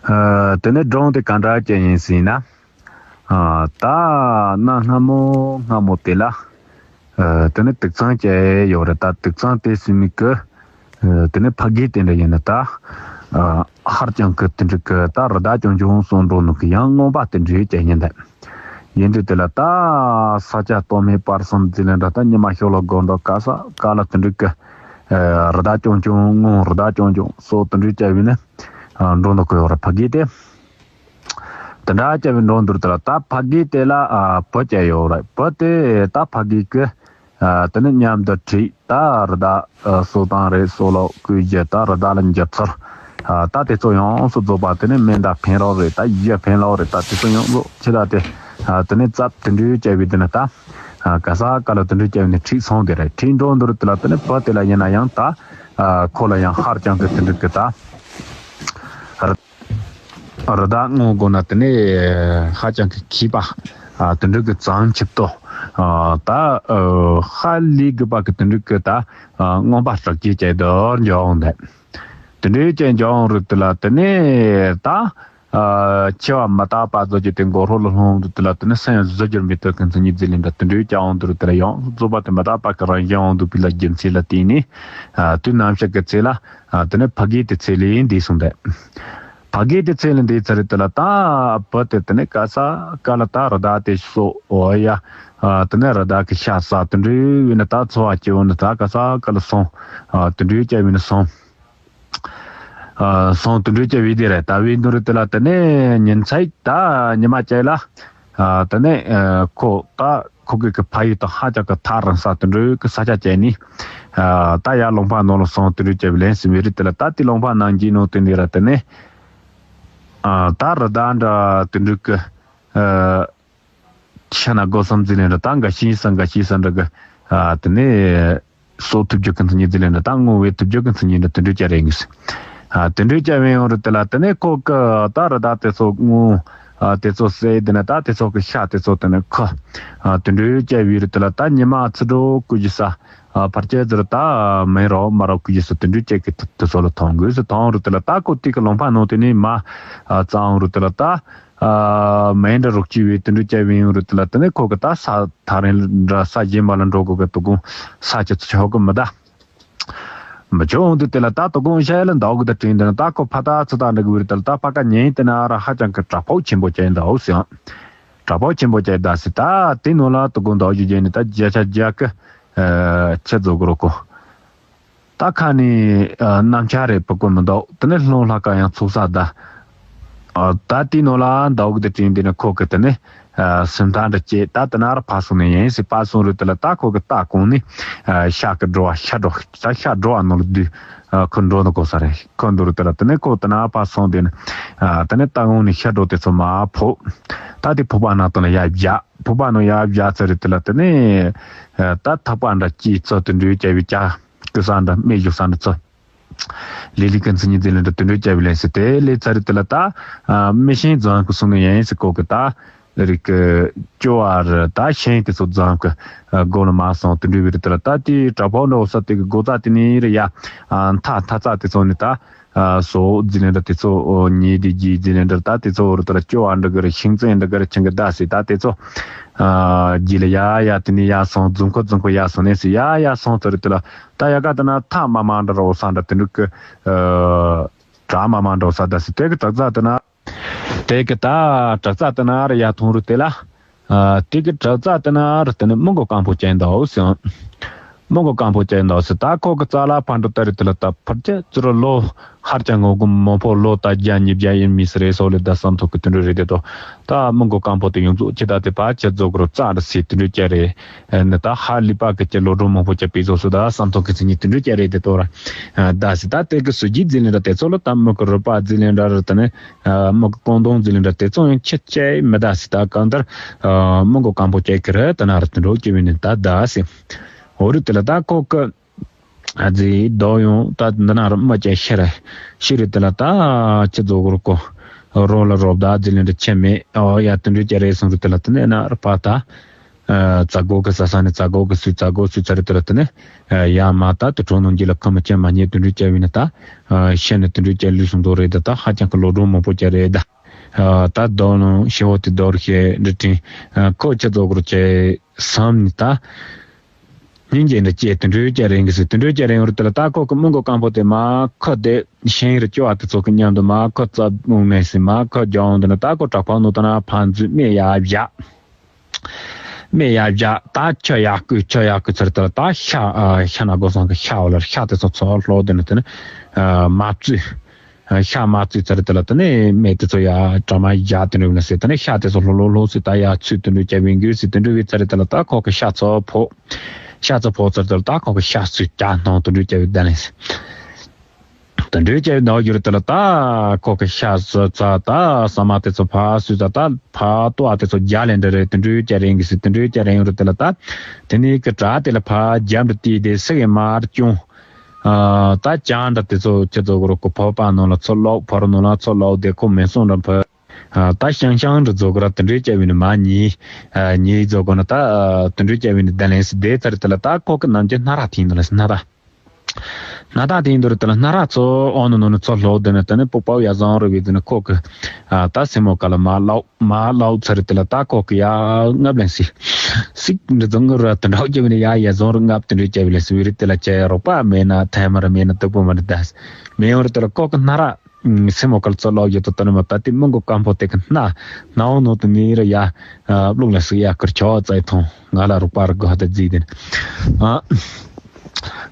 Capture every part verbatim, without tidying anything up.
ཨ། དེ་ནས་སྒྲུང་དེ་ག་འདྲ་ཅིག་ཡིན་ཟེར་ན། ཨ། ད་གནའ་སྔ་མོ་སྔ་མོ་དེ་ལ། ཨ། དེ་ནས་དུག་ཚང་ཅིག་ཡོད་རེད། ད་དུག་ཚང་དེ་ཟེར་མི་གི། ཨ། དེ་ནས་ཕ་གི་དེ་འདྲ་ཡིན་ན་ད། ཨ། ཧར་ཅང་གི་དེ་འདྲ་གི་ད་རི་དྭགས་ཆུང་ཆུང་སོང་འགྲོ་ནོ་གི་ཡང་རྔོན་པ་དེ་འདྲ་ཅིག་ཡིན་ད། ཡིན་དུས་དེ་ལ་ད་ས་ཆ་སྟོད་སྨད་བར་གསུམ་ཟེར་ལེ་འདྲ། ད་ཉི་མ་ཤོ་ལོ་སྒོ་འགྲོ་ག་ས་ག་ལ་དེ་འདྲ་གི། ཨ། རི་དྭགས་ཆུང་ཆུང་སྔོན་རི་དྭགས་ཆུང་ཆུང་སོགས་དེ་འདྲ་ཅིག་ཡིན་ན། ཨ། འགྲོ་ནོ་གི་ཡོད་རེད་ཕ་གི་དེ། དེ་འདྲ་ཅིག་འགྲོ་འདུག་དེ་ལ་ད་ཕ་གི་དེ་ལ། ཨ། བུ་ཅིག་ཡོད་རེད། བུ་དེ་ད་ཕ་གི་གི། ཨ། དེ་ནས་མཉམ་དུ་ཁྲིད་ད་རི་དྭགས། ཨ། གསོ་སྟངས་རེད། གསོ་ལོག་བཀོལ་རྒྱུ་ད་རི་དྭགས་ལ་འགྱུར་ཚུལ། ཨ། ད་དེ་ཚོ་ཡོངས་སུ་རྫོགས་པ་དེ་ནས་སྨན་དང་ཕན་རོགས་རེད། ད་ཡིད་ཕན་རོགས་རེད། ད་དེ་ཚོ་ཡོངས་རྫོགས་ཆེ་ད་དེ། ཨ། དེ་ནས་རྩབ་དེ་འདྲ་ཅིག་བྱས་དེ་ནས་ད། ཨ། ག་ས་ག་ལ་དེ་འདྲ་ཅིག་བྱས་ནས་ཁྲིད་སོང་དེ་རེད། ཁྲིད་འགྲོ་འདུག་དེ་ལ་དེ་ནས་བུ་དེ་ལ་ཡིན་ན་ཡང་ད། ཨ། ཁོ་ལ་ཡང་ཧར་ཅང་གི་དེ་འདྲ་གི་ད། རི་དྭགས་རྔོན་དགོས་ན་དེ་ནས་ཧ་ཅང་གི་མཁས་པ། ཨ། དེ་འདྲ་གི་གཙང་ཆབ་ཏོ། ཨ། ད། ཨ། ཧ་ལས་དགོས་པ་གི་དེ་འདྲ་གི་ད། ཨ། རྔོན་པ་དྲག་ཅིག་ཅིག་དེ་འབྱོར་འོང་དེ། དེ་འདྲ་ཅིག་འབྱོར་འོང་རུ་དེ་ལ་དེ་ནས་ད། ཨ། འཆི་བ་མི་རྟག་པ་ཚོ་ཅིག་དེ་མགོ་ལྷོ་ལ་ལྷུང་རུ་དེ་ལ་དེ་ནས་སེམས་བཟོད་རྒྱུར་མི་ཐུབ་གི་མཚན་ཉིད་ཟེར་ལེ་འདྲ་དེ་འདྲ་ཅིག་འོང་དུ་རུ་དེ་ལ་ཡང་རྫོགས་པ་དེ་མི་རྟག་པ་གི་རང་བཞིན་འོང་དུ་བི་ལ་རྒྱུ་མཚན་ལ་བརྟེན་ནས། ཨ། དུས་ནམ་ཞིག་གི་ཚེ་ལ། ཨ། དེ་ནས་ཕ་གི་དེ་ཚེ་ལས་འདས་སོང་དེ། ཕ་གི་དེ་ཚེ་ལས་འདས་ཚར་དེ་ལ་ད་བུ་དེ་དེ་ནས་ག་ས་ག་ལ་ད་རི་དྭགས་དེ་སོགས་འོ་ཡ། ཨ། དེ་ནས་རི་དྭགས་ཀྱི་ཤ་ཟ་དེ་འདྲའི་བས་ན་ད་འཚོ་བ་སྐྱེལ་འོང་ནས་ད་ག་ས་ག་ལ་སོང་། ཨ། དེ་འདྲའི་སྐྱེལ་བས་ན་སོང་། ཨ། སོང་དེ་འདྲའི་སྐྱེལ་བས་དེ་རེད། ད་བས་འདུག་རེད་དེ་ལ་དེ་ནས་ཉིན་མཚན་ད་ཉི་མ་བཅས་ལ། ཨ། དེ་ནས། ཨ། ཁོ་ད་ཁོ་གི་གི་ཕ་ཡུལ་དང་ཧ་ཅང་གི་ཐག་རིང་ས་དེ་འདྲའི་གི་ས་ཆ་བཅད་ནས། ཨ། ད་ཡར་ལུང་པ་ནང་ལ་སོང་དེ་འདྲའི་སྐྱེལ་བས་ལན་ཟིན་བས་རེད་དེ་ལ་ད་དེ་ལུང་པ་ནང་གི་ནང་དེ་འདི་ར་དེ་ནས། ཨ། ད་རི་དྭགས་འདྲ་དེ་འདྲའི་གི། ཨ། ཤ་ན་སྒོ་གསུམ་ཟེར་ལེ་འདྲ་ད་འགའ་ཤས་ས་འགའ་ཤས་ས་འདྲ་གི། ཨ། དེ་ནས་གསོ་ཐུབ་རྒྱུ་གི་མཚན་ཉིད་ཟེར་ལེ་འདྲ་ད་རྔོན་བས་ཐུབ་རྒྱུ་གི་མཚན་ཉིད་འདྲ་དེ་འདྲ་སྐྱེལ་རེད་ངེས། ཨ། དེ་འདྲ་སྐྱེལ་བས་ཡོང་རུ་དེ་ལ་དེ་ནས་ཁོ་གི་ད་རི་དྭགས་དེ་ཚོ་རྔོན། ཨ། དེ་ཚོ་བསད་དེ་ནས་ད་དེ་ཚོ་གི་ཤ་དེ་ཚོ་དེ་ནས་ཁུ། ཨ། དེ་འདྲ་སྐྱེལ་བས་རུ་དེ་ལ་ད་ཉི་མ་ཚི་དྲོ་བཀོལ་རྒྱུ་ས། ཨ། ཕར་ཆེར་ཟེར་ད་མེད་རོགས་མ་རོགས་བཀོལ་རྒྱུ་ས་དེ་འདྲ་སྐྱེལ་གི་དེ་ཚོ་ལ་ཐོང་དགོས་ཟེར་ཐོང་རུ་དེ་ལ་ད་ཁོ་དེ་གི་ལུང་པ་ནང་དེ་ནས་མ། ཨ། བཙལ་འོང་རུ་དེ་ལ་ད། ཨ། མེ་འདྲ་རོགས་སྐྱེས་བས་དེ་འདྲ་སྐྱེལ་བས་ཡོང་རུ་དེ་ལ་དེ་ནས་ཁོ་གི་ད་ས་ཐག་རིང་འདྲ་ས་གཞན་པ་ལ་འགྲོ་དགོས་གི་དོ་དགོང་ས་ཆ་ཚོ་ཆོག་གི་མི་ད། མི་ཆོག་འོང་དུས་དེ་ལ་ད་དོ་དགོང་ཤ་ཡ་ལ་འདའ་གི་ད་དྲན་དེ་ན་ད་ཁོ་ཕ་ད་ཚི་ད་འདྲ་གི་བར་དེ་ལ་ད་ཕ་ཀ་ཉིན་དེ་ན་ར་ཧ་ཅང་གི་དྲག་པོ་ཆེན་པོ་བྱས་འདའ་འོ་སི་ཡང་། དྲག་པོ་ཆེན་པོ་བྱས་འདའ་སི་ད་དེ་ནང་ལ་དོ་དགོང་འདའ་རྒྱུ་བྱས་ནས་ད་བརྒྱ་ཆ་བརྒྱ་གི། ཨ། ཆེ་རྫོགས་གི་རོ་ཁོ། ད་ཁ་ནས། ཨ། གནམ་ཆ་རེ་ཕོ་ཀོ་མི་འདུག་དེ་ནས་ལྷུང་ལྷ་ཀ་ཡང་ཚུགས་ས་ད། ཨ། ད་དེའི་ནང་ལ་འདའ་གི་དེ་དྲན་དེ་ནས་ཁོ་གི་དེ་ནས། ཨ། སེམས་ཐག་འདྲ་བཅད་ད་དེ་ན་ར་ཕར་སོང་ནས་ཡིན་ཟེར་ཕར་སོང་རུ་དེ་ལ་ད་ཁོ་གི་ལྟ་གོང་ནས། ཨ། ཤ་གི་འགྲོ་བ་ཤ་འགྲོ་ད་ཤ་འགྲོ་བ་ནང་ལ་བསྡུས། ཨ། ཁོ་འགྲོ་ནི་གོ་ས་རེད་ཁོ་འདུག་རུ་དེ་ལ་དེ་ནས་ཁོ་དེ་ན་ཕར་སོང་དེ་ནས། ཨ། དེ་ནས་ལྟ་གོང་ནས་ཤ་འགྲོ་དེ་ཚོ་མ་ཕོ། ད་དེ་ཕོ་པ་ནང་དུ་ལ་ཡར་བཞག་ཕོ་པ་ནང་ཡར་བཞག་ཚར་རུ་དེ་ལ་དེ་ནས། ཨ། ད་ཐག་པ་འདྲ་ཅིག་ཚོ་དེ་འདྲའི་བྱ་བའི་བྱ། སྐུ་ས་འདྲ་སྨད་བཞུགས་ས་འདྲ་ཚོ། ལི་ལི་ཀུན་ཚི་ཉི་ཟི་ལི་འདྲ་དུ་འདྲ་བྱ་བའི་ལན་སི་དེ་ལས་ཚ་རི་དེ་ལ་ད། ཨ། མི་ཤིང་རྫོང་གི་སོང་ནས་ཡན་སི་ཀོ་གི་ད། རིག་གི་ཅོ་བ་རི་ད་ཤིང་དེ་ཚོ་རྫོང་གི། ཨ། སྒོ་ལ་མ་སོང་དུ་འདྲ་བའི་རི་དེ་ལ་ད་དེའི་གྲྭ་ཕོག་འདྲ་འོ་ས་དེ་གི་སྒོ་རྩ་དེ་ནས་རི་ཡ། ཨ། མཐའ་མཐའ་རྩ་དེ་ཚོ་ནི་ད། ཨ། སོ་ཟི་ལི་འདྲ་དེ་ཚོ་ཉེ་དེ་རྗེས་ཟི་ལི་འདྲ་ད་དེ་ཚོ་རི་དེ་ལ་ཅོ་བ་འདྲ་གི་རི་ཤིང་རྩེན་འདྲ་གི་རི་ཆིང་གི་ད་སི་ད་དེ་ཚོ། ཨ། རྗེས་ལ་ཡ་ཡ་དེ་ནས་ཡ་སོང་རྫོང་ཁོ་རྫོང་ཁོ་ཡ་སོང་ནས་སི་ཡ་ཡ་སོང་ཚ་རི་དེ་ལ། ད་ཡ་ག་དེ་ན་ཐ་མ་མ་འདྲ་རོ་ས་འདྲ་དེ་འདྲ་གི། ཨ། གྲ་མ་མ་འདྲ་ས་ད་སི་དེ་གི་གྲགས་རྩ་དེ་ན། དེ་གི་ད་གྲགས་རྩ་དེ་ན་ར་ཡ་ཐོང་རུ་དེ་ལ། ཨ། དེ་གི་གྲགས་རྩ་དེ་ན་ར་དེ་ནི་མི་མགོ་སྐམ་པོ་ཅན་འདའོ་སི། མི་མགོ་སྐམ་པོ་ཅན་འདའོ་སི་ད་ཁོ་གི་རྩ་ལ་ཕ་འདྲ་ད་རི་དེ་ལ་ད་ཕར་ཅི་ཙི་རུ་ལོ། ཧར་ཅང་ངོ་གུ་མོ་ཕོ་ལོ་ད་རྒྱ་ཉིས་བརྒྱ་ཡིན་མི་སི་རེ་སོ་ལེ་ད་སམ་ཐོ་གི་དེ་འདྲ་རེ་དེ་དོ། ད་མི་མགོ་སྐམ་པོ་དེ་ཡོངས་རྫོགས་ཁྱི་ད་དེ་ཕ་ཁྱི་རྫོགས་རོ་རྩ་འདྲ་སི་དེ་འདྲ་ཅི་རེད། ཨ་ནི་ད་ཧ་ལི་པ་གི་ཅི་ལོ་གྲོང་མང་པོ་ཅི་པི་ཟོ་སུ་ད་སམ་ཐོ་གི་ཚི་ཉི་དེ་འདྲ་ཅི་རེད་དེ་དོ་ར། ཨ། ད་སི་ད་དེ་གི་སུ་ཇི་ཛི་ལེ་འདྲ་དེ་ཚོ་ལོ་ད་མི་གི་རུ་པ་ཛི་ལེ་འདྲ་ར་ད་ནི། ཨ། མི་གི་ཀོང་དོང་ཛི་ལེ་འདྲ་དེ་ཚོ་ཡང་ཁྱི་ཅི་མི་ད་སི་ད་གང་ལྟར། ཨ། མི་མགོ་སྐམ་པོ་ཅི་གི་ར་ད་ན་ར་དེ་འདྲ་ཅི་བི་ནི་ད་ད་སི། འོ་རི་དེ་ལ་ད་ཁོ་གི། ཨ་ཙི་རྡོ་ཡོང་ད་འདི་ན་རུ་མ་ཅན་ཤི་རེ། ཤི་རེ་དེ་ལ་ད་ཁྱི་རྫོགས་གོ་རོ་ལ་རོབ་ད་ཛི་ལེ་འདྲ་ཆེ་མེད་ཨོ་ཡ་དུ་འདྲུ་ཅ་རེ་སོང་རུ་དེ་ལ་དེ་ནས་ན་རུ་པ་ད། རྩ་སྒོ་གི་ས་ས་ནས་རྩ་སྒོ་གི་སུས་རྩ་སྒོ་སུས་ཚར་དེ་ལ་དེ་ནས་ཡ་མ་ད་དེ་གྲོང་ནང་གི་ལ་ཁ་མ་ཅན་མ་ཉེ་དུ་འགྲུལ་བྱ་བའི་ནི་ད་ཤེས་ནས་དུ་འགྲུལ་བྱ་ལུས་སོང་དོ་རེད། ད་ད་ཧ་ཅང་གི་ལོ་གྲོང་མང་པོ་ཅན་རེད། ད་ད་རྡོ་ནང་ཤེས་བོ་དེ་རྡོ་རུ་ཤེས་འདྲི་དྲིན་ཁོ་ཆ་ཚོགས་རུ་ཅེ་བསམ་ནི་ད། སྙིང་རྗེ་འདྲ་སྐྱེས་དུ་འགྲུལ་བྱ་རེད་གི་སི་དུ་འགྲུལ་བྱ་རེད་ཡོང་རུ་དེ་ལ་ད་ཁོ་གི་མི་མགོ་སྐམ་པོ་དེ་མ་ཁོ་དེ་ཤེས་རུ་སྐྱོ་བ་དེ་ཚོ་གི་མཉམ་དུ་མ་ཁོ་རྩ་བུང་ནས་སི་མ་ཁོ་རྒྱ་འོང་དུ་ན་ད་ཁོ་དྲག་པ་ནོ་ད་ན་ཕན་ཚུན་སྨད་ཡ་བཞག་སྨད་ཡ་བཞག་ད་ཆ་ཡག་ཀུ་ཆ་ཡག་ཀུ་ཚར་དེ་ལ་ད་ཤ་ཤ་ན་སྒོ་སང་གི་ཤ་བ་ལ་ཤ་དེ་ཚོ་ཚོ་ལྷོ་དེ་ནི་དེ་ནི་མ་བཙུད། ཤ་མ་བཙུད་ཚར་དེ་ལ་དེ་ནི་སྨད་དེ་ཚོ་ཡ་གྲ་མ་བཞག་དེ་འདྲ་ན་སི་དེ་ནི་ཤ་དེ་ཚོ་ལྷོ་ལྷོ་ལྷོ་སི་ད་ཡ་ཚུད་དེ་འདྲ་བྱ་བའི་འགུལ་སི་དེ་འདྲ་བའི་ཚར་དེ་ལ་ད་ཁོ་གི་ཤ་ཚོ་ཕོ། ཤ་ཚོ་ཕོ་ཚར་དེ་ལ་ད་ཁོ་གི་ཤ་ཚུད་ཀྱ་སྣང་དེ་འདྲ་བྱ་བའི་ད་ནི་སི། དུད་འགྲོའི་སྐྱ་བའི་ཟླ་བ་བསྒྱུར་དེ་ལ་ད་ཁོ་གི་ཤ་ཟ་ཚ་ད་ཟ་མ་དེ་ཚོ་ཕ་སུས་ད་ད་ཕ་ཏོ་ཨ་དེ་ཚོ་རྒྱ་ལེན་འདྲ་རེད། དུད་འགྲོའི་སྐྱ་རེད་གི་སི་དུད་འགྲོའི་སྐྱ་རེད་ཡོང་རེད་དེ་ལ་ད། དེ་ནས་གི་དྲ་དེ་ལ་ཕ་རྒྱབ་འདྲ་དེ་དེ་སི་གི་མར་ཅུང་། ད་ཅང་འདྲ་དེ་ཚོ་ཁྱེད་ཚོ་གི་རོ་ཁོ་ཕོ་པ་ནང་ལ་ཚོ་ལོག་ཕོ་རོ་ནང་ལ་ཚོ་ལོག་དེ་ཁོ་མེ་སོང་འདྲ་ཕ། ད་ཤང་ཤང་འདྲ་ཚོ་གི་ར་དུད་འགྲོའི་སྐྱ་བའི་ནི་མ་ཉི། ཉི་ཚོ་གི་ནི་ད་དུད་འགྲོའི་སྐྱ་བའི་ནི་ད་ལན་སི་དེ་ཚར་དེ་ལ་ད་ཁོ་གི་ནམ་རྒྱུན་སྣ་ར་ཐིང་ནི་ལ་སི་སྣ་ད། སྣ་ཐག་དེ་ཡིན་དུས་དེ་ལ་སྣ་རག་ཚོ་ཨོ་ནུ་ནུ་ནུ་ཚོ་ལྷོ་དེ་ནི་དེ་ནི་སྤུ་པའོ་ཡ་བཟང་རུ་བི་དེ་ནི་ཁོ་གི་ད་སེ་མོ་ཀ་ལ་མ་ལའོ་མ་ལའོ་ཚར་དེ་ལ་ད་ཁོ་གི་ཡ་ལྔ་བླན་སི་སིག་འདི་བཟང་རུ་ར་དེ་འདྲ་བོ་རྒྱབ་ནི་ཡ་ཡ་བཟང་རུ་ལྔ་བ་དེ་འདྲ་རྒྱབ་ལས་སི་བི་རི་དེ་ལ་ཅེ་རོགས་པ་མེད་ན་ཐལ་མ་ར་མེད་ན་དུག་པོ་མ་ར་ད་མེ་ཡོང་རུ་དེ་ལ་ཁོ་གི་སྣ་རག་སེ་མོ་ཀ་ལ་ཚོ་ལའོ་ཡོད་དོ་དེ་ནི་མ་ད་དེ་མི་མགོ་སྐམ་པོ་དེ་གི་སྣ་ནའོ་ནོ་དེ་ནི་ར་ཡ་བླུག་ལ་སི་ཡ་ཀར་ཆོ་ཙའི་ཐོང་ང་ལ་རོགས་པ་ར་གོ་ཧ་ད་རྫི་དེ་ནི་ཨ།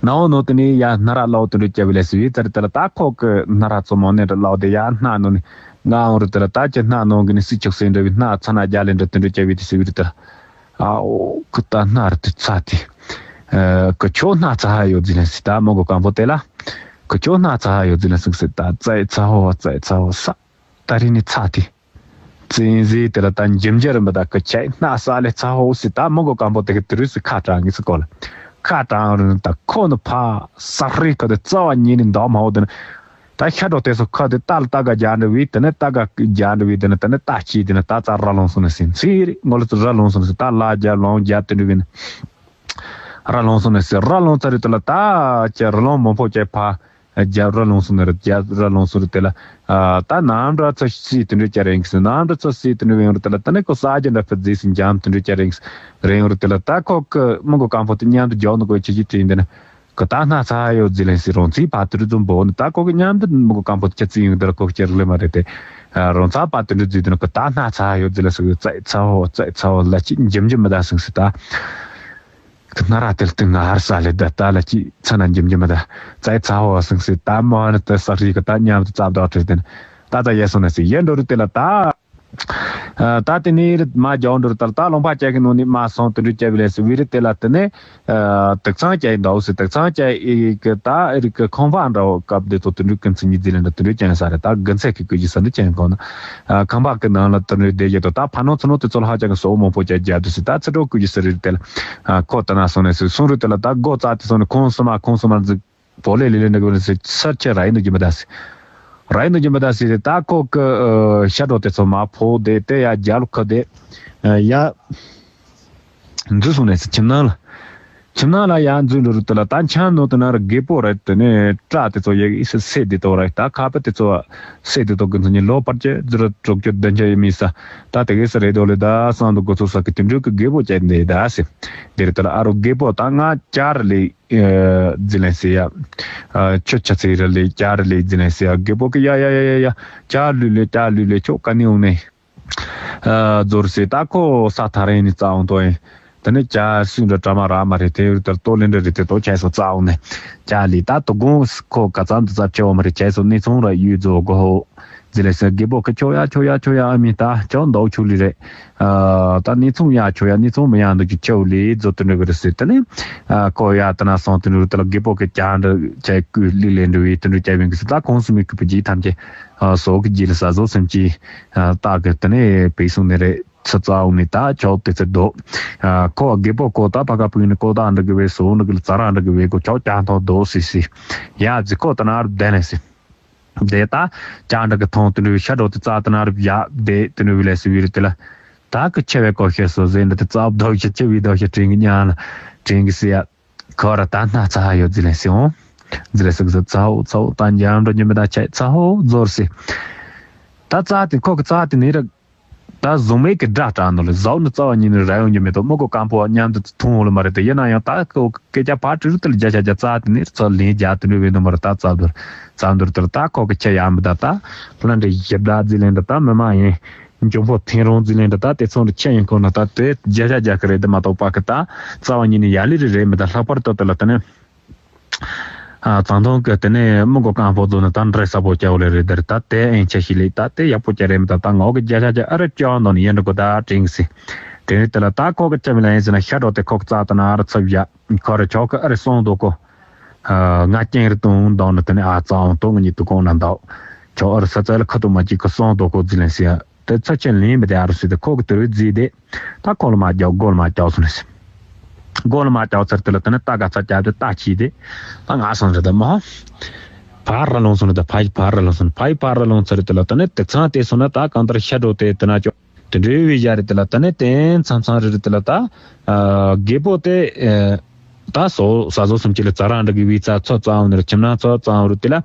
ནའོ་ནོ་དེ་ནི་ཡ་སྣ་རག་ལའོ་དུད་འགྲོ་སྐྱ་བི་ལས་སི་བི་ཚར་དེ་ལ་ད་ཁོ་གི་སྣ་རག་ཚོ་མོ་ནས་འདྲ་ལའོ་དེ་ཡ་སྣ་ནོ་ནི་ང་འོང་རུ་དེ་ལ་ད་ཅི་སྣ་ནོ་གི་ནི་སི་ཆག་སེ་འདྲ་བི་སྣ་ཚ་ན་རྒྱ་ལེ་འདྲ་དུད་འགྲོ་སྐྱ་བི་དེ་སི་བི་རུ་དེ་ལ་ཨའོ་གི་ད་སྣ་ར་དེ་ཚ་དེ་གི་ཆོ་སྣ་ཚ་ཧ་ཡོད་ཟི་ལན་སི་ད་མོ་གོ་གང་པོ་དེ་ལ་གི་ཆོ་སྣ་ཚ་ཧ་ཡོད་ཟི་ལན་སི་སི་ད་ཙའི་ཚ་ཧོ་ཙའི་ཚ་ཧོ་ས་ད་རི་ནི་ཚ་དེ། ཙིན་ཟི་དེ་ལ་ད་འཇིམ་འཇིམ་རིམ་པ་ད་ཀི་ཆའི་སྣ་ས་ལེ་ཚ་ཧོ་སི་ད་མོ་གོ་སྐམ་པོ་དེ་གི་དུ་རུ་སི་ཁ་གྲང་གི་སི་གོ་ལ། ཁ་གྲང་རུ་ད་ཁོ་ནི་ཕ་ས་རི་ཁ་དེ་རྩ་བ་ཉིད་ནི་འདོག་མ་ཧོ་དེ་ནི། ད་ཤ་འགྲོ་དེ་སོ་ཁ་དེ་ད་ལ་ད་ག་རྒྱ་འདྲ་བི་དེ་ནི་ད་ག་རྒྱ་འདྲ་བི་དེ་ནི་ད་ནི་ད་ཅི་དེ་ནི་ད་ཙ་ར་ལོང་སོང་ནི་སི་ཚི་རི་ངོ་ལ་ཙི་ར་ལོང་སོང་ནི་སི་ད་ལ་རྒྱ་ལོང་རྒྱ་དེ་འདྲ་བི་ནི། ར་ལོང་སོང་ནི་སི་ར་ལོང་ཚ་རི་དེ་ལ་ད་ཅི་ར་ལོང་མོ་ཕོ་ཅི་ཕ། རྒྱ་ར་ལོང་སོང་ནི་རེད། རྒྱ་ར་ལོང་སོང་རེད་དེ་ལ། ད་ནམ་ར་ཚ་སི་དུད་འགྲོ་སྐྱ་རེང་སི་ནམ་ར་ཚ་སི་དུད་འགྲོ་ཡོང་རེད་དེ་ལ་ད་ནི་ཁོ་ས་རྒྱ་འདྲ་ཕི་རྫི་སི་འཇམ་དུད་འགྲོ་སྐྱ་རེང་སི་རེ་ཡོང་རེད་དེ་ལ་ད་ཁོ་ཀི་མི་གོ་སྐམ་པོ་དེ་མཉམ་དུ་རྒྱོག་ནི་གོ་ཆི་ཆི་དྲིན་དེ་ནི་ཁོ་ད་སྣ་ཚ་ཡོད་རྫི་ལན་སི་རོང་ཚི་ཕ་དུད་འགྲོ་འཛོམས་པོ་ནི་ད་ཁོ་ཀི་མཉམ་དུ་མི་གོ་སྐམ་པོ་ཆ་རྫི་ཡོང་དེ་ལ་ཁོ་ཀི་ཆ་རིག་ལེ་མ་རེད་དེ། རོང་ཚ་ཕ་དུད་འགྲོ་རྫི་དེ་ནི་ཁོ་ད་སྣ་ཚ་ཡོད་རྫི་ལ་སི་ཙའི་ཚ་ཧོ་ཙའི་ཚ་ཧོ་ལ་ཅི་འཇམ་འཇམ་མི་ད་སི་སི་ད། སྣ་ར་དེ་ལ་དུ་ང་ཧར་ས་ལེ་ད་ད་ལ་ཅི་ཚ་ན་འཇིམ་འཇིམ་མ་ད་ཙའི་ཚ་ཧོ་སང་སི་ད་མོ་ཧ་ན་ད་ས་རི་ག་ད་ཉམ་དུ་ཙབ་དོ་ཁྲི་དེ་ན་ད་ད་ཡེ་སོང་ན་སི་ཡེ་འགྲོ་རུ་དེ་ལ་ད། ད་དེ་ནི་རི་མ་རྒྱ་འགྲོ་རུ་ད་ད་ལོང་པ་ཅག་གི་ནོ་ནི་མ་སོང་དུ་འགྲུ་ཅག་བི་ལེ་སི་བི་རི་དེ་ལ་དེ་ནི། དུག་ཚང་ཅག་ཡིན་འདའ་སི་དུག་ཚང་ཅག་ཡི་གི་ད་རི་གི་ཁང་པ་འདྲ་བོ་སྐབས་དེ་ཚོ་དུ་འགྲུ་ཀུན་ཚི་ཉི་ཟི་ལེ་འདྲ་དུ་འགྲུ་ཅན་ས་རེ་ད་གི་ཚེ་གི་ཀུ་ཇི་ས་འགྲུ་ཅན་གོ་ན། ཁང་པ་གི་ནང་ལ་དུ་འགྲུ་བསྡད་ཡོད་དོ་ད་ཕ་ནོ་ཚུ་ནོ་དེ་ཚོ་ལ་ཧ་ཅང་གི་སོ་མང་པོ་ཅག་རྒྱ་དུ་སི་ད་ཚི་ཏྲོ་ཀུ་ཇི་ས་རི་དེ་ལ། ཁོ་ད་ན་སོང་ནས་སི་སུང་རུ་དེ་ལ་ད་སྒོ་རྩ་དེ་སོང་ནས་ཁོང་སུ་མ་ཁོང་སུ་མ་ཟིག་པོ་ལེ་ལེ་ལེ་འདྲ་གི་ནས་སི་སར་ཆེ་ར་ཡིན་ནོ་གི་མི་ད་སི། ར་ཡིན་ནོ་གི་མི་ད་སི་རེ་ད་ཁོ་གི་ཤ་གྲོགས་དེ་ཚོ་མ་ཕོ་དེ་དེ་ཡ་རྒྱ་ལུ་ཁ་དེ་ཡ། འཛུལ་སོང་ནས་སི་ཁྱིམ་ནང་ལ། ཁྱིམ་ནང་ལ་ཡང་འཛུལ་འགྲོ་རུ་དེ་ལ་ད་ཆང་ནོ་དེ་ན་ར་རྒད་པོ་རེད་དེ་ནས་སྐྲ་དེ་ཚོ་ཡག་ཨི་སི་སེ་དེ་ཏོ་རེད་ད་ཁ་པ་དེ་ཚོ་སེ་དེ་ཏོ་གི་ཚོ་ཉི་ལོ་བར་ཆད་ཛི་ར་དྲུག་ཅུ་བདུན་ཅུ་ཡི་མི་ས་ད་དེ་གེ་ས་རེད་དོ་ལེ་ད་སང་དུ་གོ་ཚོ་ས་གི་དེ་འགྲུལ་གི་རྒད་པོ་བྱས་འདི་ད་སི་དེ་རེད་དེ་ལ་ཨ་རོ་རྒད་པོ་ད་ང་ཅར་ལེ་ཛི་ལན་སི་ཡ་ཆོ་ཆ་ཚེ་ར་ལེ་ཅར་ལེ་ཛི་ལན་སི་ཡ་རྒད་པོ་གི་ཡ་ཡ་ཡ་ཡ་ཡ་ཅར་ལུས་ལེ་ཅར་ལུས་ལེ་ཆོ་ཀ་ནི་འོང་ནས། རྫོར་སྲིད་ད་ཁོ་ས་ཐག་རིང་ནས་རྩ་འོང་དོ་ཡིན། དེ་ནས་ཇ་སུས་འདྲ་གྲ་མ་རག་མ་རེད་དེ་ཡུལ་དེར་ལྟོ་ལེན་འདྲ་རེད་དེ་ལྟོ་ཆས་སོ་རྩ་འོང་ནས་ཇ་ལི་ད་དོ་དགོང་ཁོ་ག་ཙམ་དུ་རྩ་ཆེ་བ་མ་རེད་ཆས་སོ་གནས་ཚང་ར་ཡུལ་རྫོ་གོ་ཧོ་ཟི་ལེ་སེ་རྒད་པོ་ཁ་ཆོ་ཡ་ཆོ་ཡ་ཆོ་ཡ་ཨ་མི་ད་ཆོ་འདོག་ཆུ་ལི་རེད། ད་གནས་ཚང་ཡ་ཆོ་ཡ་གནས་ཚང་མི་ཡ་འདུག་ཅི་ཆོ་ལི་རྫོ་དེ་འདྲ་གི་རེད་ཟེར་དེ་ནས་ཁོ་ཡ་དེ་ན་སོང་དེ་འདྲ་དེ་ལ་རྒད་པོ་གི་ཇ་འདྲ་ཆས་ཀུ་ལི་ལེན་འདྲ་བའི་དེ་འདྲ་ཆས་བིན་གི་སི་ད་ཁོང་སུ་མི་ཀུ་པི་ཇི་ཐམས་ཅད། སོགས་ཀྱི་རྗེས་ལ་ཟ་ཟོ་སེམས་ཀྱི་རྟགས་ཀྱི་དེ་ནས་བེད་སོང་ནི་རེད་ཚ་ཚ་འོང་ནི་ད་ཆོག་དེ་ཚེ་རྡོ། ཁོ་རྒད་པོ་ཁོ་ད་ཕ་ག་ཕུག་ནི་ཀོ་ད་འདྲ་གི་བས་སོ་འདྲ་གི་ལ་ཙ་ར་འདྲ་གི་བས་ཁོ་ཆོག་ཀྱང་ཐོག་རྡོ་སི་སི། ཡ་ཛི་ཁོ་ད་ན་རུ་བདེ་ནས་སི། བདེ་ད་ཅང་འདྲ་གི་ཐོང་དུ་ནུ་ཤ་འགྲོ་དེ་རྩ་ད་ན་རུ་ཡ་བདེ་དུ་ནུ་བི་ལས་སི་བི་རི་དེ་ལ། ད་གི་ཆེ་བའི་གོ་ཤེས་སོ་ཟེར་འདི་དེ་ཙབ་རྡོ་ཤེས་ཆེ་བའི་རྡོ་ཤེས་དྲིན་གི་ཉང་ལ་དྲིན་གི་སི་ཡ། ཁོ་ར་ད་སྣ་ཚ་ཡོད་ཟི་ལེན་སི་འོང་། ཟི་ལེ་སི་གི་སི་ཚ་འོ་ཚ་འོ་ད་འཇམ་འགྲོ་ཉི་མི་ད་ཆ་ཚ་འོ་ཛོར་སི། ད་རྩ་དེ་ཁོ་གི་རྩ་དེ་ནི་ར། ད་གཟུགས་མེད་ཀྱི་སྒྲ་གྲགས་འདུག་ལ་ཟའུ་ནི་རྩ་བ་ཉིད་ནས་ར་ཡོང་རྒྱུ་མེད་དོ། མི་གོ་སྐམ་པོ་མཉམ་དུ་ཐུང་འོ་ལ་མ་རེད་དེ། ཡིན་ན་ཡང་ད་ཁོ་སྐད་ཆ་ཕར་དྲི་རུ་དེ་ལ་རྒྱ་ཆ་རྒྱ་རྩ་དེ་ནི་རྩ་ལན་རྒྱ་དེ་འདྲ་བས་འདུག་མ་རེད། ད་རྩ་འདུར་རྩ་འདུར་དེ་ལ་ད་ཁོ་གི་ཁྱེད་ཡང་མི་ད་ད་ལ་འདྲ་ཞིབ་ད་ཟི་ལེན་ད་ད་མི་མ་ཡིན། འཇོན་པོ་ཐེན་རོང་ཟི་ལེན་ད་ད་དེ་ཚོ་འདྲ་ཁྱེད་ཡིན་ཁོ་ན་ད་དེ་རྒྱ་ཆ་རྒྱ་གི་རེད་དེ་མ་གཏོགས་པ་གི་ད་རྩ་བ་ཉིད་ནས་ཡ་ལི་རི་རེད་མི་ད་ལྷག་པར་དུ་དེ་ལ་དེ་ནི། ཨ་ཙང་ཐོང་གི་དེ་ནས་མི་མགོ་རྐང་པོ་བཟོ་ནི་ད་འདྲེ་ས་པོ་སྐྱ་བོ་ལེ་རེད་དེར་ད་དེ་ཨེན་ཆ་ཞིག་ལེ་ད་དེ་ཡག་པོ་སྐྱ་རེད་མི་ད་ད་ངོ་གི་རྒྱ་ཆ་རྒྱ་ཨ་རི་སྐྱོ་འདོན་ཡིན་འགྲོ་གི་ད་དྲིང་སི། དེ་ནས་དེ་ལ་ད་ཁོ་གི་ཅམ་ལ་ཡིན་ཟེར་ན་ཤ་འགྲོ་དེ་ཁོ་གི་རྩ་དེ་ན་ཨ་རི་ཚབ་བཞག་ཁོ་ར་ཆོག་གི་ཨ་རི་སོང་དོ་གོ། ང་སྐྱེངས་རི་དུང་འདོན་ནི་དེ་ནས་ཨ་ཙང་དོ་ང་གཉིས་དུ་གོང་ན་འདའོ། ཆོག་ཨ་རི་ས་ཚ་ལ་ཁ་ཐུག་མ་གཅིག་གི་སོང་དོ་གོ་ཟི་ལན་སི་ཡ། དེ་ཚོ་ཆེན་ལིན་པ་དེ་ཨ་རུ་སི་དེ་ཁོ་གི་དུར་བུ་བརྫིས་ཏེ། ད་ཁོ་ལ་མ་རྒྱག་སྒོ་ལ་མ་རྒྱག་སོང་ནས། སྒོ་ལ་མ་རྒྱག་ཚར་དེ་ལ་དེ་ནས་ད་ག་ཚ་རྒྱབ་དེ་ད་ཁྱིས་དེ། ད་ང་སོང་རེད་དེ་མོ། ཕར་ར་ལོང་སོང་ནས་དེ་ཕ་ཡི་ཕར་ར་ལོང་སོང་ནས་ཕ་ཡི་ཕར་ར་ལོང་ཚར་དེ་ལ་དེ་ནས་དེ་ཚང་དེ་སོང་ན་ད་གང་ལྟར་ཤ་འགྲོ་དེ་དེ་ན་ཅོ། དེ་འདྲའི་བའི་ཡ་རེད་དེ་ལ་དེ་ནས་དེ་མཚམས་མཚམས་རེ་རེ་དེ་ལ་ད། རྒད་པོ་དེ། ད་སོ་ས་བཟོ་སུམ་ཅི་ལ་རྩ་རང་འདྲ་གི་བའི་རྩ་ཚོ་རྩ་འོང་ནས་ཁྱིམ་ན་ཚོ་རྩ་འོང་རུ་དེ་ལ།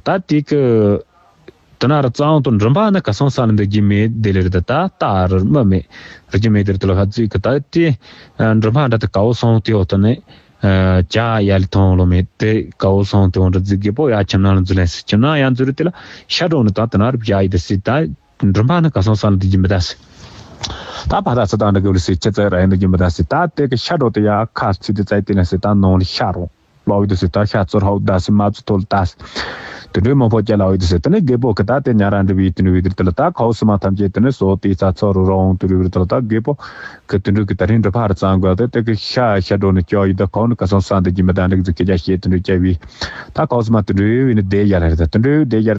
ད་དེ་གི། དེ་ན་ར་རྩ་འོང་དུ་མགྲིན་པ་ནི་ག་སོང་ས་ལ་འདི་གི་མེད་དེ་ལེ་རེད་ད་ད་ར་མ་མེད། རི་གི་མེད་དེ་རེད་དེ་ལ་ཧ་ཙི་གི་ད་དེ། མགྲིན་པ་འདྲ་དེ་ག་བོ་སོང་དེ་འོ་དེ་ནས། ཇ་ཡ་ལི་ཐོང་ལོ་མེད་དེ་ག་བོ་སོང་དེ་འོ་འདྲ་ཙི་གི་པོ་ཡ་ཁྱིམ་ན་ལ་འཛུལ་ལེན་སི་ཁྱིམ་ན་ཡང་འཛུལ་རུ་དེ་ལ་ཤ་འགྲོ་ནི་ད་དེ་ན་ར་བཞག་ཡི་དེ་སི་ད། མགྲིན་པ་ནི་ག་སོང་ས་ལ་འདི་གི་མི་ད་སི། ད་ཕ་ད་ཚ་དང་འདྲ་གི་ལི་སི་ཁྱེད་ཚ་ར་ཡིན་འདི་གི་མི་ད་སི་ད་དེ་གི་ཤ་འགྲོ་དེ་ཡ་ཁ་ཚི་དེ་ཚ་དེ་ན་སི་ད་ནོང་ལི་ཤ་རོ། ལོག་ཡོད་དུ་ཟེར་ད་ཤ་ཚོར་ཧོབ་ད་སི་མ་ཚུ་ཐོལ་ད་སི། དེ་འདྲའི་མང་པོ་སྐྱ་ལོག་ཡོད་དུ་ཟེར་དེ་ནས་རྒད་པོ་གི་ད་དེ་ཉ་ར་འདྲི་བའི་དེ་འདྲ་བའི་དེ་ལ་ད་ཁའོ་སི་མ་ཐམས་ཅད་དེ་ནས་སོ་དེ་ཚ་ཚོར་རུ་རོང་དེ་འདྲ་བའི་དེ་ལ་ད་རྒད་པོ་གི་དེ་འདྲ་གི་ད་རིང་འདྲ་ཕར་གཙང་དགོས་དེ་དེ་གི་ཤ་ཤ་འགྲོ་ནས་སྐྱོ་ཡི་ད་ཁའོ་ནི་ག་སོང་ས་འདི་གི་མི་ད་འདྲ་གི་ཟེར་སྐད་ཆ་བཤད་དེ་འདྲ་སྐྱ་བའི་ད་ཁའོ་སི་མ་དེ་འདྲ་བའི་ནི་དེ་ཡ་ལ་རེད་ད་དེ་འདྲ་བའི་དེ་ཡ།